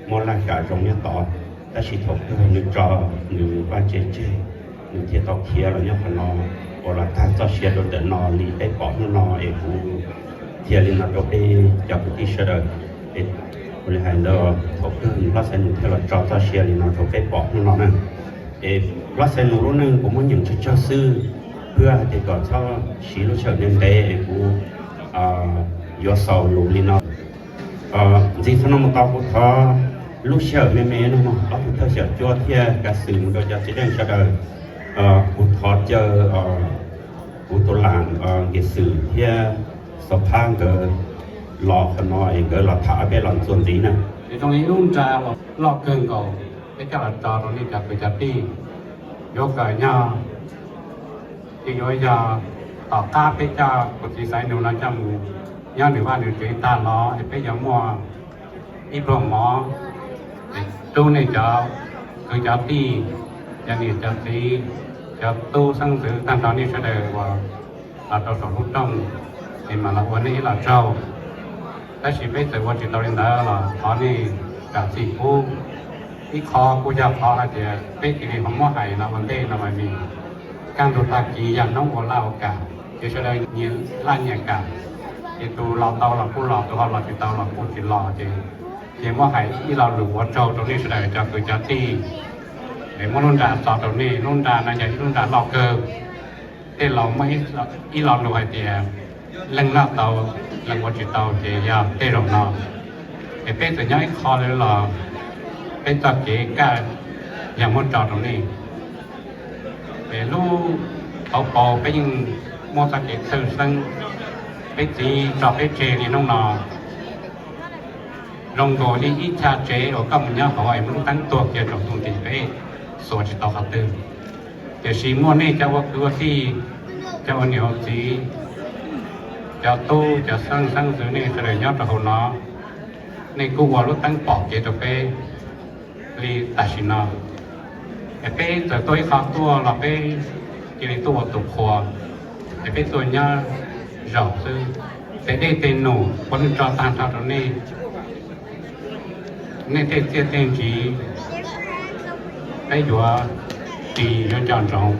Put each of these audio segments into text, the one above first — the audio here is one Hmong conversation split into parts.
muaj laj kam zoo nyob tod, tab sis thaum kawg nws tso nws vaj tse tseg, nws thiaj tau khiav los nyob qhov no, ua los tag txoj sia rau ntawm no li peb pom hnub no es kuv qhia li no rau peb cov kwv tij sawv daws. Es ua li hais ntawd, thaum kawg nws Hlob Xaiv Nus thiaj los tso txoj sia li no rau peb pom hnub no na. Es Hlob Xaiv Nus lub neej kuv muab nyeem tsawg tsawg xwb, pab hais tias kom txhob siv lub sij hawm ntev ntev es kuv yuav xaus lus li no. Ntxiv txog no mus tau kuv thov lub sij hawm me me no mog, ob tug thawj xyom cuab thiab kav xwm mus rau cov txiv neej sawv daws. Kuv thov caw kuv tus lam nkiam xwm thiab xov phab nkawd los qhov no es nkawd los tham peb los txuas ntxiv na. Es zoo li lub nra loj kawg nkaus peb coj los tso rau nej cov kwv cov tij, yuav kom yog, ces yuav yog tom qab peb coj kuv txiv Xaiv Nus no coj mus nyob nws vaj nws tsev tag los es peb yuav muaj ib pluag mov es rub nej cov kwv cov tij, cov niam cov txiv, cov tub xeeb ntxwv tag nrho nej sawv daws uas los rau saum lub rooj es mam los ua nej ib los tsaug. Tab sis peb txawm ua tsis tau li ntawd los thov nej zam txim pub. Ib qho kuj yog qhov hais tias peb cia li ho muab hais los ua ntej no mas vim kaj ntug tag kis yog hnub ua laj ua kam, ces sawv daws nyias laj nyias kam, ces tus los tau los kuj los, tus ho los tsis tau los kuj tsis los, ces cia muab hais ib lo lus ua tsaug rau nej sawv daws cov kwv cov tij. Es muab lub nra tso rau nej, lub nra no yog ib lub nra loj kawg. Tej laus muaj ib lo lus hais tias leej noj tau, leej ua tsis tau, ces yog tej zaum no es peb txawm nyob ib qho lawm los peb txoj kev kaj yog muab tso rau nej. Es lub hauv paus peb yeej muab txoj kev txhawj xeeb, peb txiv tso peb tseg li hnub no zoo nkaus li ib chav tsev uas koj mus nyob hauv es muaj lub teeb tuag kiag saum tus ntim peb xuas tsis tau qhov twg. Tiam sis muaj nej cov ua kwv ua tij, cov ua niam ua txiv, cov tub cov xeeb xeeb ntxwv nej sawv daws nyob rau hauv no, nej kuj ua lub teeb pom kev rau peb li tam sim no. Es peb txawm tuaj ib qho tuaj los peb cia li tuaj ua tus qhua, es peb tuaj nyob zaum xwb. Tej dej tej num puav leej tso tag nrho rau nej, nej tej txiaj tej ntsig peb yuav ris yuav nco ntsoov.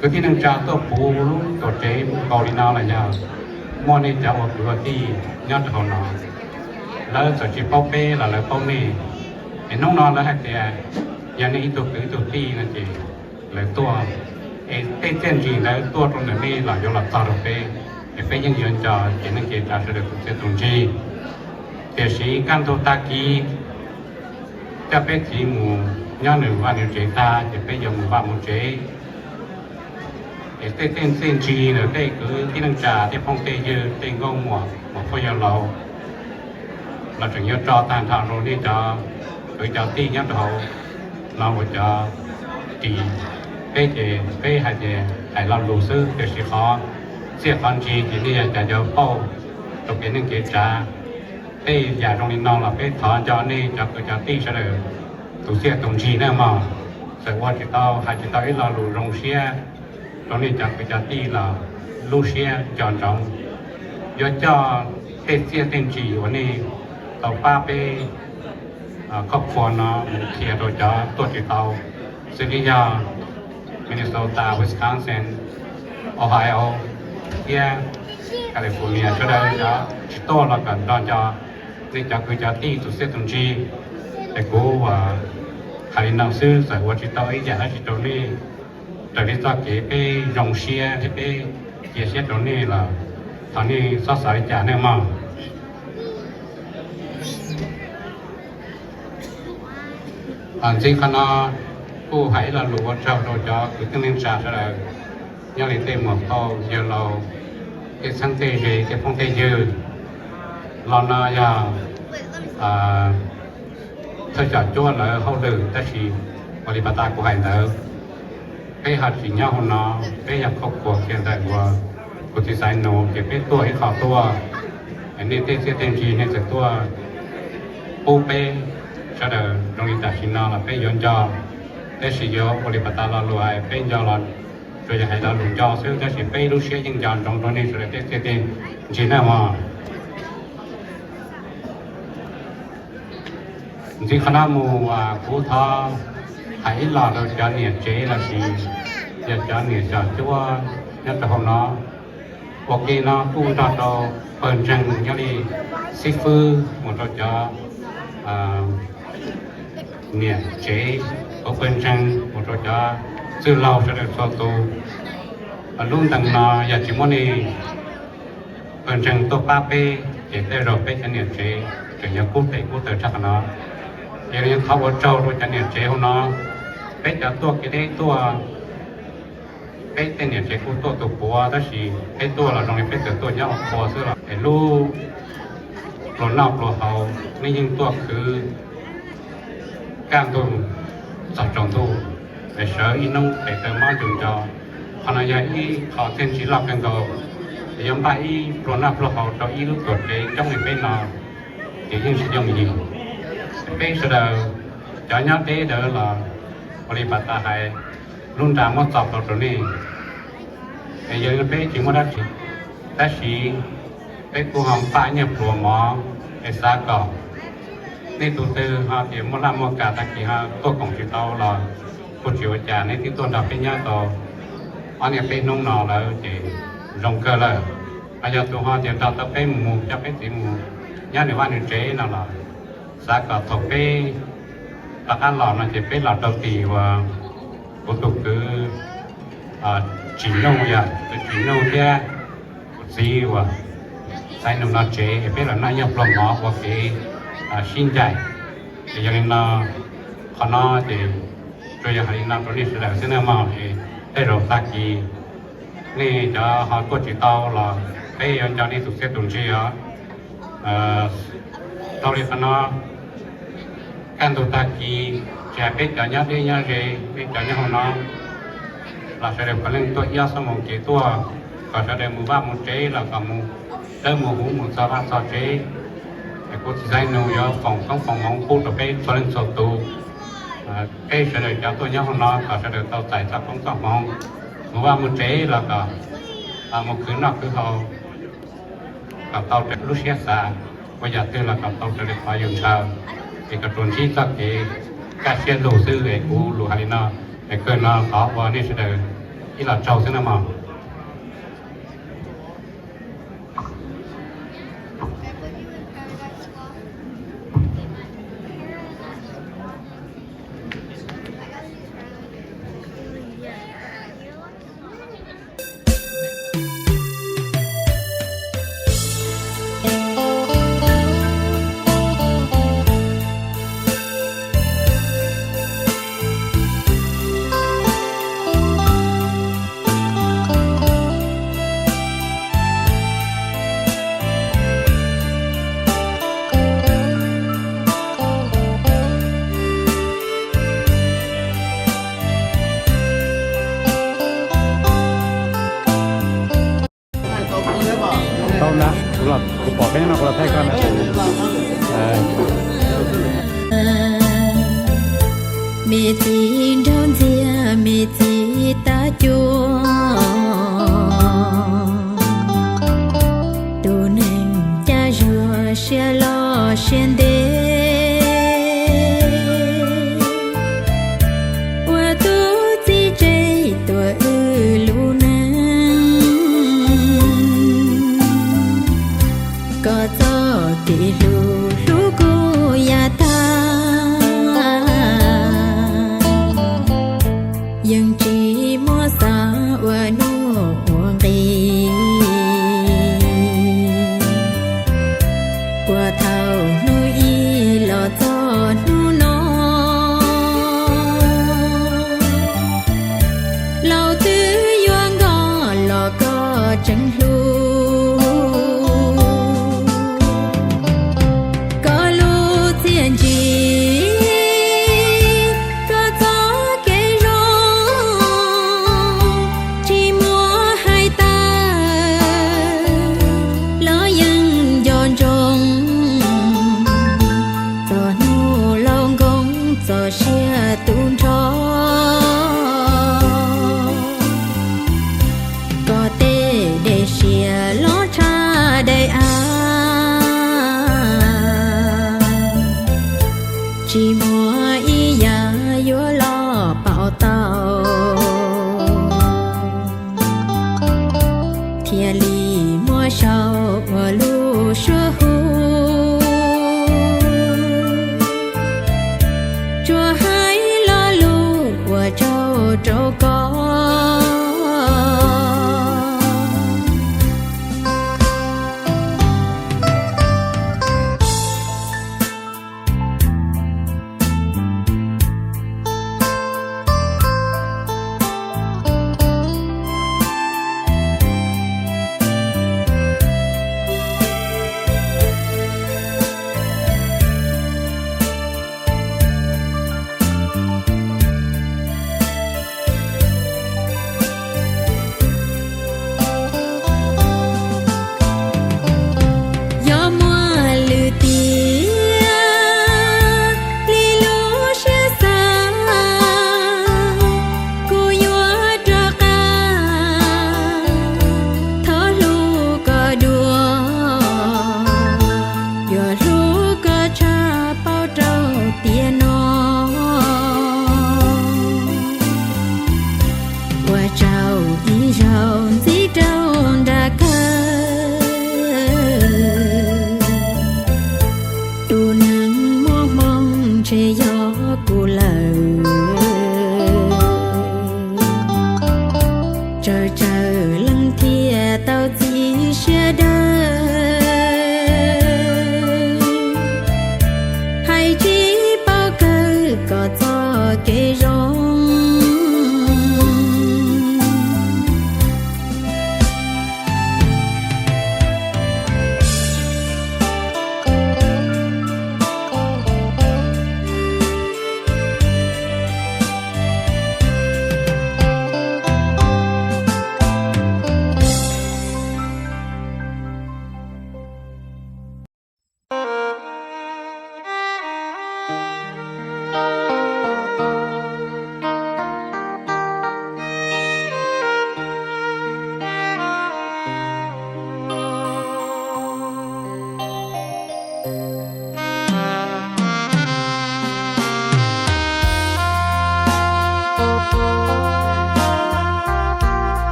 Kwv tij neej tsa tuaj puv lub tuam tsev nkaus li no los yog muaj nej cov ua kwv ua tij nyob rau hauv no, lawv txawm tsis paub peb los lawv paub nej. Es hnub no lawv hais tias yog nej ib tug kwv ib tug tij no ces lawv tuaj, es tej txiaj ntsig ntawd tuaj rau ntawm nej los yuav los txog rau peb, es peb yeej yuav nco ces neej kev tsav sawv daws tus txiaj tus ntsig. Tiam sis kaj ntug tag kis coj peb txiv mus nyob nws vaj nws tsev tag ces peb yuav mus vaj mus tsev. Es tej txiaj ntsig ntawd tej kwv tij neej tsa tej phooj tej ywg tej nkauj muam muam phooj ywg laus los tseem yuav tso tag nrho rau nej cov kwv cov tij nyob rau hauv no ua cov ris. Peb ces peb hais tias hais lo lus xwb, tiam sis qhov txiaj qhov ntsig ces nej yog cov yuav pauj rau kev neej kev tsav. Tej yam zoo li no los peb thov nco nej cov kwv cov tij sawv daws tus txiaj tus ntsig na mog. Txawm ua tsis tau hais tsis tau ib lo lus zoo siab rau nej cov kwv cov tij los lub siab nco ntsoov, yuav coj tej txiaj tej ntsig uas nej tau pab peb koj khua no mus qhia rau cov tuaj tsis tau, xws li yog Minnesota, Wisconsin, Ohio thiab California sawv daws cov tsis tuaj los kom nrog nco nej cov kwv cov tij tus txiaj tus ntsig. Es kuv hais li no xwb, txawm ua tsis tau ib yam dab tsi rau nej, raws li txoj kev peb zoo siab thiab peb cia siab rau nej los thov nej txhob xav li cas nej mog. Ntxiv qhov no kuj hais ib lo lus ua tsaug rau cov kwv tij neej tsa sawv daws, nyob li tej muam phauj yawg laus, tej txheeb tej ze, tej phooj tej ywg. Lo no yog thawj cov cuab lawv hauj lwm, tab sis ua li pas tas kuv hais ntawd, peb ho tsis nyob hauv no, peb yog khuj khuas kiag ntawm uas kuv txiv xaiv nus ces peb tuaj ib qho tuaj. Nej tej txiaj tej ntsig nej txawm tuaj pub peb sawv daws zoo li tam sim no los peb yuav nco, tab sis yuav ua li pas tas lo lus hais peb nco los tsuas yog hais lo lus nco xwb, tab sis peb lub siab yeej nco ntsoov rau nej sawv daws tej txiaj tej ntsig na mog. Ntxiv qhov no mus kuv thov hais ib los rau cov niam tsev los sis yog cov niam xyom cuab nyob rau hauv no. Ua ke no kuj nrog rau pawg ntseeg nyob li xib fwb mus rau cov niam tsev, kuj pawg ntseeg mus rau cov txwj laug sawv daws txhua tus. Lub ntees no yog tsis muaj nej pawg ntseeg tuaj pab peb ces tej zaum peb cov niam tsev tseem yuav kub tes kub taw tshaj qhov no. Ces yog thov ua tsaug rau cov niam tsev hauv no, peb cov tuaj kev deb tuaj, peb tej niam tsev kuj tuaj tus puav tab sis peb tuaj los zoo li peb txawm tuaj nyob hauv qhua xwb los es lub pluas noj pluas haus nej yeej tuaj khwv kaj ntug txog tsaus ntuj, es sawv ib hnub pes taw mob ncus nco. Qhov no yog ib qho txiaj ntsig loj kawg nkaus, es yuav npaj ib pluas noj pluas haus rau ib lub tuam tsev coob li peb no ces yeej tsis yooj yim. Peb sawv daws cov nyob deb ntawd los ua li pas tas hais, lub nra muab txo tau rau nej, es yog li peb tsis muaj dab tsi, tab sis peb kuj ho npaj nyiaj pluas mov es xav kom nej tus twg ho tias muaj laj muaj kam tag kis ho tuaj koom tsis tau los kuj tsis ua cas, nej twb tuaj nrog peb nyob tau ob niaj peb hnub no lawm ces zoo kawg lawm. Ho yog tus ho tias nrog tau peb mus mus coj peb txiv mus nyob nws vaj nws tsev no los xav kom thaum peb rov qab los no ces peb los rau tim uas kuv tus kwv Tsim Nuj, yog kwv Tsim Nuj thiab kuv txiv uas Xaiv Nus no tsev es peb los noj nyiaj pluag mov ua kev sib ncaim. Es yog li no, qhov no ces tsuas yog hais li no rau nej sawv daws xwb na mog. Es tej zaum tag kis nej cov ho tuaj tsis tau los peb yuav nco nej tus txiaj tus ntsig os. Tau li qhov no, kaj ntug tag kis tsis hais peb cov nyob deb nyob ze, peb cov nyob hauv no los sawv daws puav leej tuaj ib ob xuab moos kev tuaj, kom sawv daws mus vaj mus tsev los kom mus dawb mus huv mus txog vaj txog tsev. Es kuv txiv Xaiv Nus yuav foom koob foom hmoov pub rau peb txhua leej txhua tus. Peb sawv daws cov tuaj nyob hauv no kom sawv daws tau txais txoj koob txoj hmoov, mus vaj mus tsev los kom mus khwv noj khwv haus kom tau raws lub siab xav, ua yam twg los kom tau raws li qhov yus ntshaw, es kom tsuas ntsib txoj kev kaj siab lug xwb. Es kuv lus hais li no, es kawg no thov ua nej sawv daws ib los tsaug xwb na mog. Tau ntag, kuv los kuv pom peb no kuv los thaij koj na. Me txiv nraug ntxiag me txiv tag cuag, tus neeg cas zuag siab loj siab ntev, ua tub txib tseg tuam wb lub neej. Koj txoj kev hlub hlub kuv yav tag, yeej tsis muaj xav ua nuj ua nqis. Puag thaum hnub ib los txog hnub no, laus twb yuav nkoj los koj tseem hlub. Koj lub txiaj ntsig, koj txoj kev zoo, tsis muaj hais tawm los yeej nco ntsoov. Txog hnub laus nkoos txog siab tu nrho, koj tej dej siab los tshaj dej av. Tsis muaj ib yam yuav los pauv tau, thiaj li muab sau ua lub suab hu, tsuas hais lo lus ua tsaug rau koj. Yog muaj lwm tiam li lub siab xav, kuv yuav rov qab thov hlub koj dua, yuav hlub koj tshaj paub rau tiam no. Ua tsaug ib zaug ntxiv rau nram kawg, tus neeg muaj hmoo ntshe yog kuv lawm. Tsawg tsawg leej thiaj tau txi siab dawb, hais tsis paub kawg kom txoj kev zoo.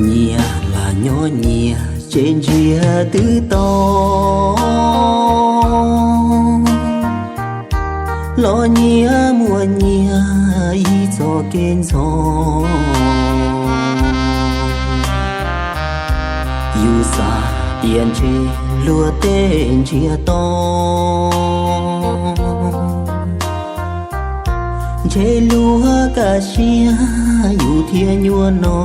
Nyias lam nyob nyias tsev ntsiag twb tau, los nyias muaj nyias ib txoj kev ntxhov. Yus xav tias ntshe luag tej ntsiag to, ntshe luag kaj siab yus thiab nyuaj no.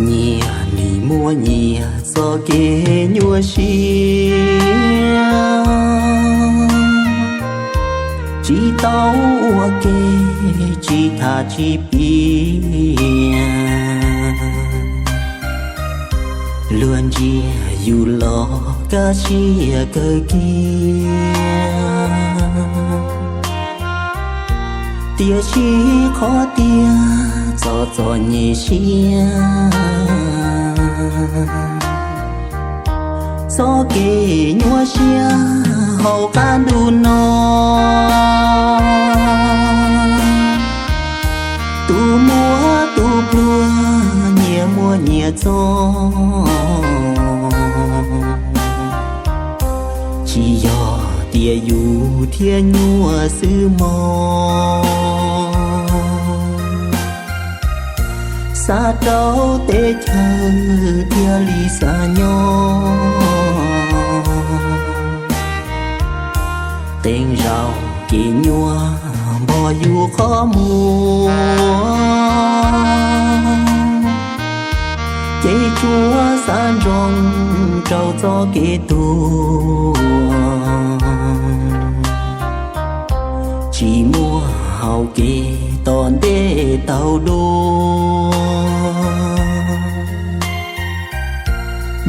Nyias nim muaj nyias txoj kev nyuaj siab, tsis tau ua ke tsis tham tsis piav. Luag ntsia yus los kaj siab kawg kiag, tiam sis qhov tiag txom txom nyem siab. Txoj kev nyuaj siab hauv qab ntuj no, tus muaj tus pluag nyias muaj nyias txoj. Tsis yog tias yus thiab nyuaj xwb mog, xa rau teb chaws thiaj li xav nyob. Qee zaus kev nyuaj npog yus qhov muag, ces tsuas xav ntsoov rau txoj kev tuag. Tsis muaj hau kev tom ntej tau dua,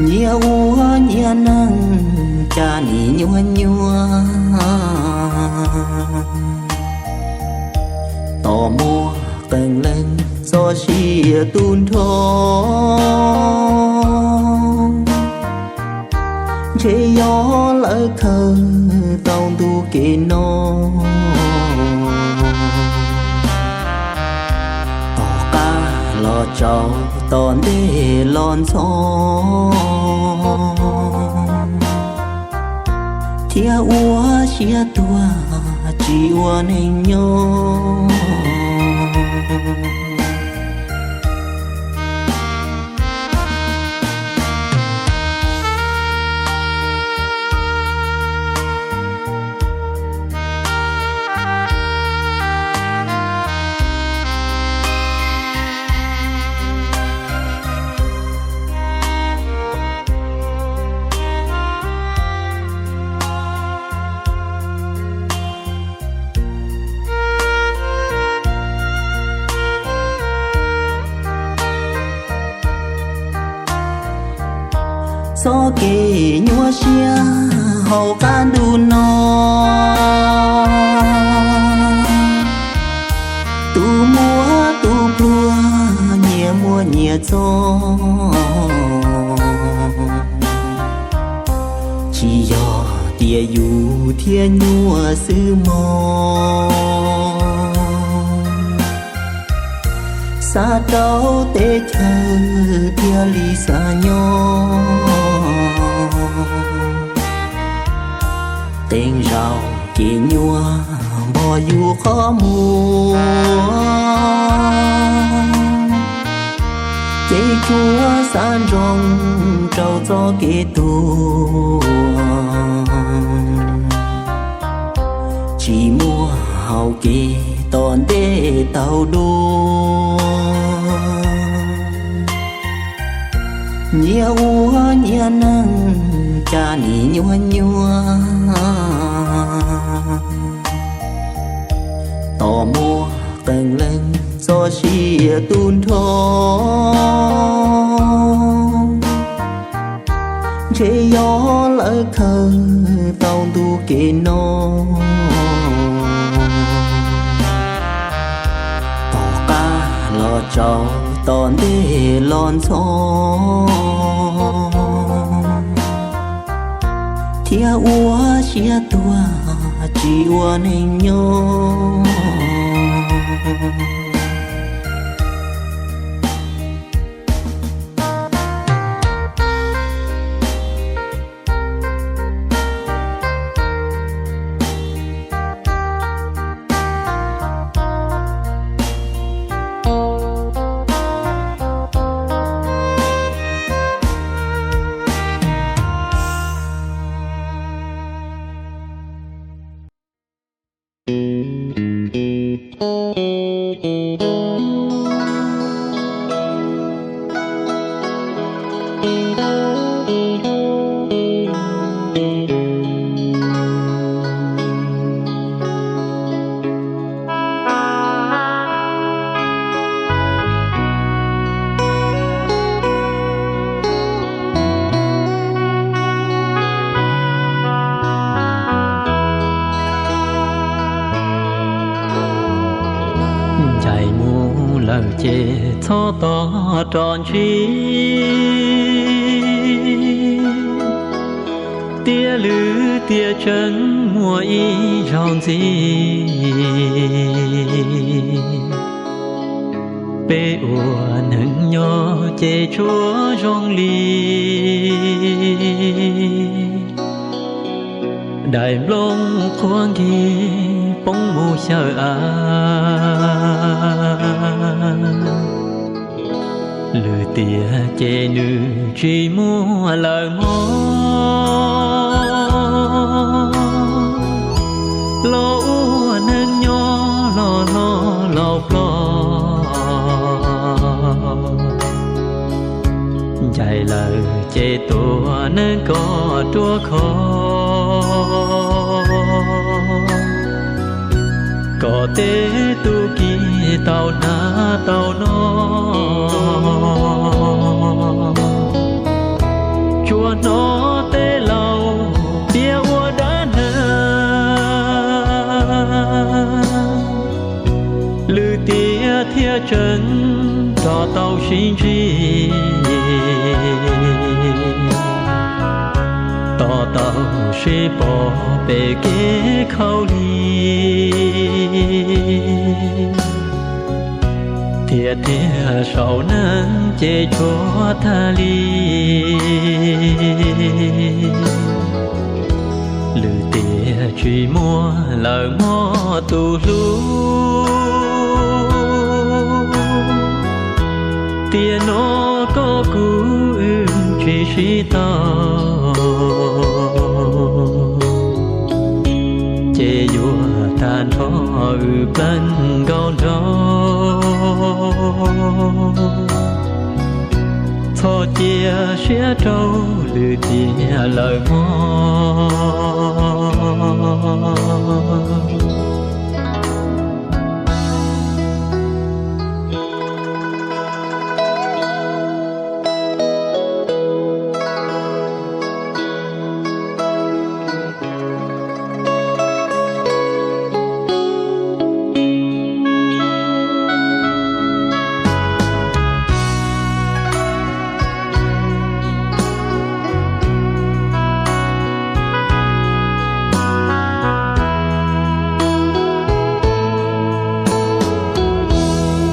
nyias ua nyias neej cas nim nyuaj nyuaj. Tos muaj Qee leej txoj sia tu nrho, ntshe yog lawv khaws tau ntu kev no. Tom qab los tsaus, tom ntej los ntxhov, thiab ua siab tuag tsis ua neej nyob. Txoj kev nyuaj siab hauv qab ntuj no, tus muaj tus pluag nyias muaj nyias txoj. Tsis yog tias yus thiab nyuaj xwb mog, xa rau teb chaws thiaj li xa nyob. Qee zaus ces nyuaj npog yus qhov muag, ces tsuas xav nroo rau txoj kev tuag, tsis muaj hau kev tom ntej tau dua. Nyias ua nyias neej cas nim nyuaj nyuaj. Tos muaj qee leej txoj sia tu nrho, ntshe yog lawv khaws tau ntu kev no. Tom qab los tsaus, tom ntej los ntxhov, thiab ua siab tuag tsis ua neej nyob. Ncaim mus lawm ces txhob tos rov ntsib, tiaj lwm tiaj tseem muaj ib zaug ntxiv. Peb ua neeg nyob ces tsuas zoo li daim nplooj qhuav nkig poob mus xyaw av. Lwm tiam ces nws tsis muaj lawm mog, los ua neeg nyob los los laus ploj. Ncaim lawm ces tua neeg kom ruaj khov, kom tej tub ki tau hnav tau noj. Tsuas hnov tej laus piav ua dab neeg, lwm tiam thiaj thiaj tseem nrog tau sib ntsib, tos tau sib pom pem kev khaub lig, tiam tiag saum neeg ces tshuav tag li. Lwm tiam tsis muaj lawm hmo tus hlub, tiam no koj kuv wb tsis sib tau, ces yuav tag nrho wb pleev nkaus nraug. Txhob cia siab rau lwm tiam lawm hmo.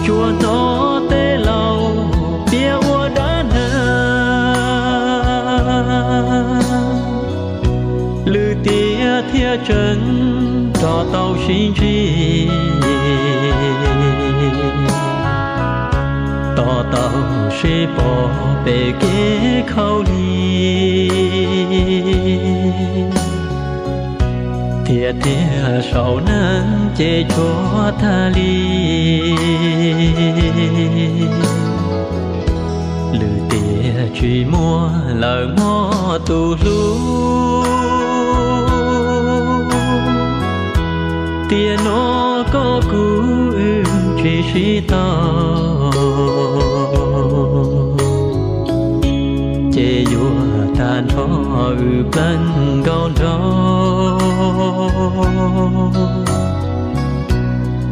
Tsuas hnov tej laus piav ua dab neeg, lwm tiam thiaj tseem nrog tau sib ntsib, tos tau sib pom pem kev khaub lig, tiam tiag saum neeg ces tshuav tag li. Lwm tiam tsis muaj lawm hmo tus hlub, tiam no koj kuv wb tsis sib tau, ces yuav tag nrho wb pleev nkaus nraug.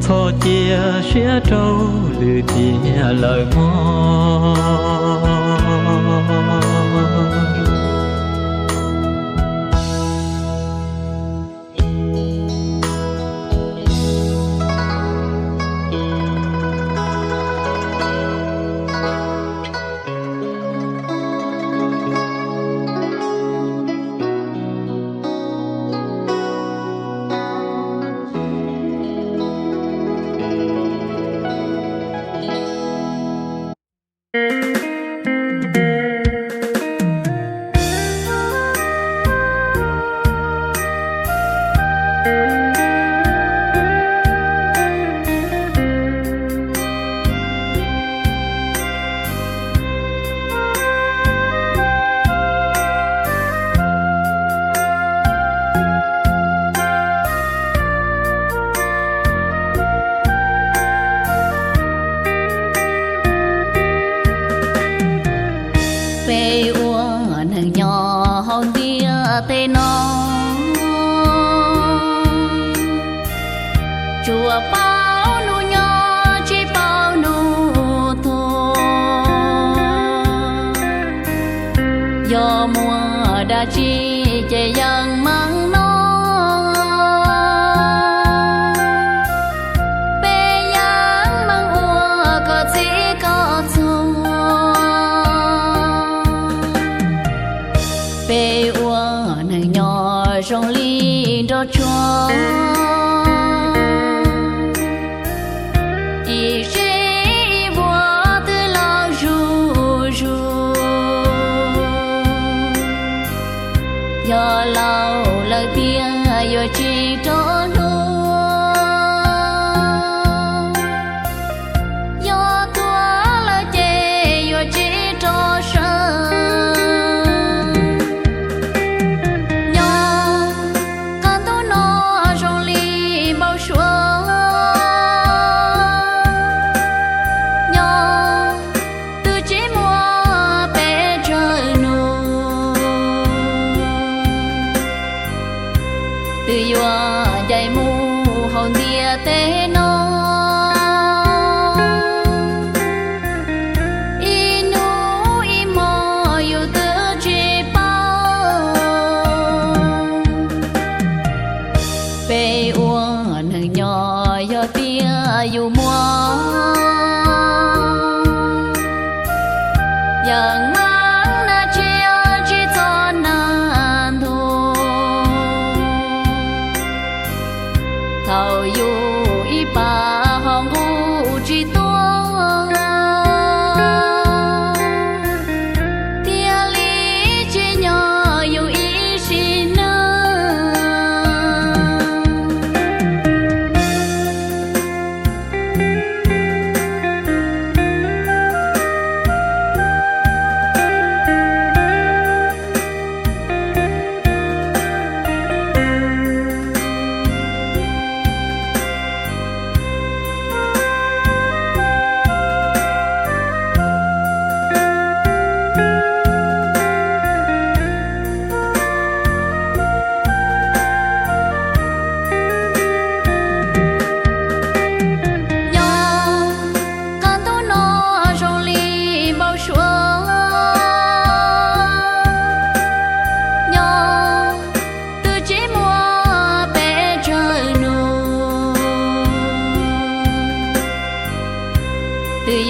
Txhob cia siab rau lwm tiam lawm hmo. Peb ua neeg nyob hauv ntiaj teb no, tsuas paub hnub nyob tsis paub hnub tuag. Yog muaj dab tsi ces yeej meem noj, peb yeej meem ua kom txhij kom txhua. Peb ua neeg nyob zoo li nroj tsuag, ib sij ib vuag twb laus zuj zus. Yog laus lawm tiag yuav tsis rov hlub, yog tuag lawm ces yuav tsis rov sawv. Nyob qab ntuj no zoo li npau suav, nyob twb tsis muaj pes tsawg nus, twb yuav ncaim mus hauv ntiaj teb no.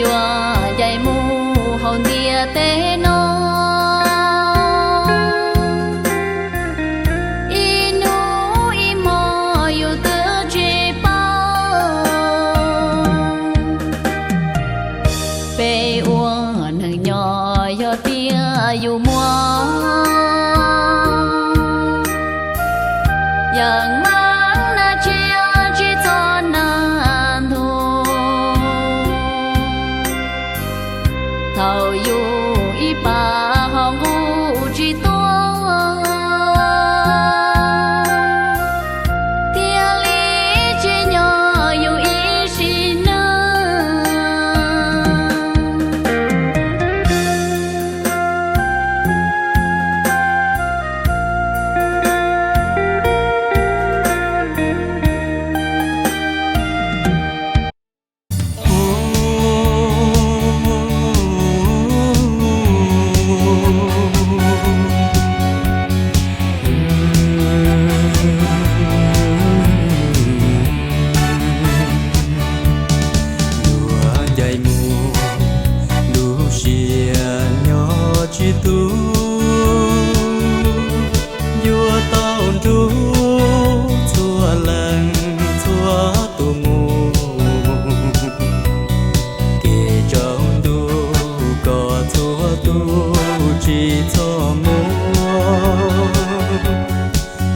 Yuav ncaim mus hauv ntiaj teb no, ib hnub ib hmo yus twb tsis paub. Peb ua neeg nyob yog tias yus muaj yeej meej na tsiaj tsis txhob nag ntug. Thaum yus ib pas ho nqus tsis tuaj, thiaj li tsim nyog yus ib sim neej. Yuav ncaim mus lub siab nyob tsis tu, yuav tau nrug txhua leej txhua tus mus, kev tsaus ntuj kom txhua tus tsis txhob muaj.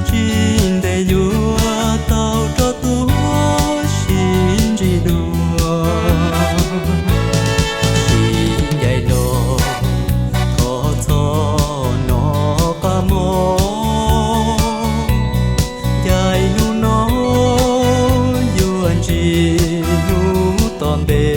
Tsis ntev yuav tau rov tuaj sib ntsib dua, sib ncaim los thov txhob hnov qab mob. Ncaim hnub no yuav ntsib hnub tom ntej,